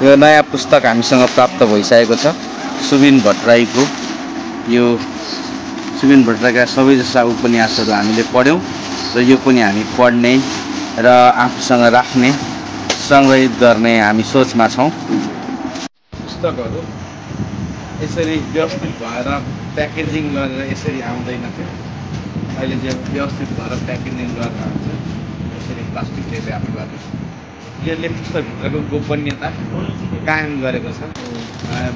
यो नयाँ पुस्तक हामीसँग प्राप्त भइसकेको छ। सुबिन भट्टराईको यो सुबिन भट्टराईका सबै जस्ता उपन्यासहरू हामीले पढ्यौँ र यो पनि हामी पढ्ने र आफूसँग राख्ने सङ्ग्रहित गर्ने हामी सोचमा छौँ। पुस्तकहरू यसरी व्यवस्थित भएर प्याकेजिङ गरेर यसरी आउँदैन थियो। अहिले चाहिँ व्यवस्थित भएर प्याकेजिङ गरेर आउँछ यसरी प्लास्टिकले ऱ्याप गरेर। यसले पुस्तकभित्रको गोपनीयता कायम गरेको छ।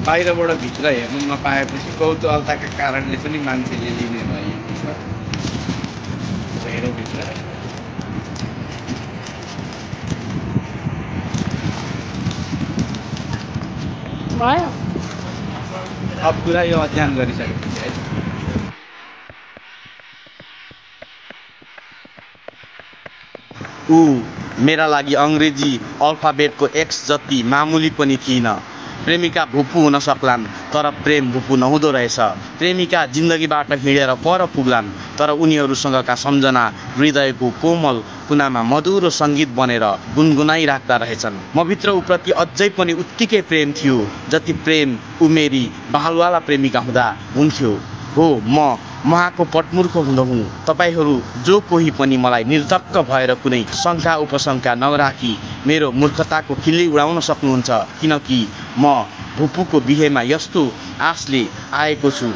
बाहिरबाट भित्र हेर्नु नपाएपछि कौतूहलताका कारणले पनि मान्छेले लिने भएको छ। हेरौँ भित्र भयो। अब पुरा यो अध्ययन गरिसकेपछि है मेरा लागि अङ्ग्रेजी अल्फाबेटको एक्स जति मामुली पनि थिइन। प्रेमिका भुपु हुन सक्लान् तर प्रेम भुपु नहुँदो रहेछ। प्रेमिका जिन्दगीबाट हिँडेर पर पुग्लान् तर उनीहरूसँगका सम्झना हृदयको कोमल कुनामा मधुरो सङ्गीत बनेर गुनगुनाइराख्दा रहेछन्। मभित्र उप्रति अझै पनि उत्तिकै प्रेम थियो जति प्रेम मेरी बहालवाला प्रेमिका हुँदा हुन्थ्यो। हो म महाको पटमुर्ख हुँदहुँ। तपाईहरू जो कोही पनि मलाई निर्धक्क भएर कुनै शङ्का उपशङ्का नराखी मेरो मूर्खताको खिल्ली उडाउन सक्नुहुन्छ किनकि म भुपुको बिहेमा यस्तो आशले आएको छु।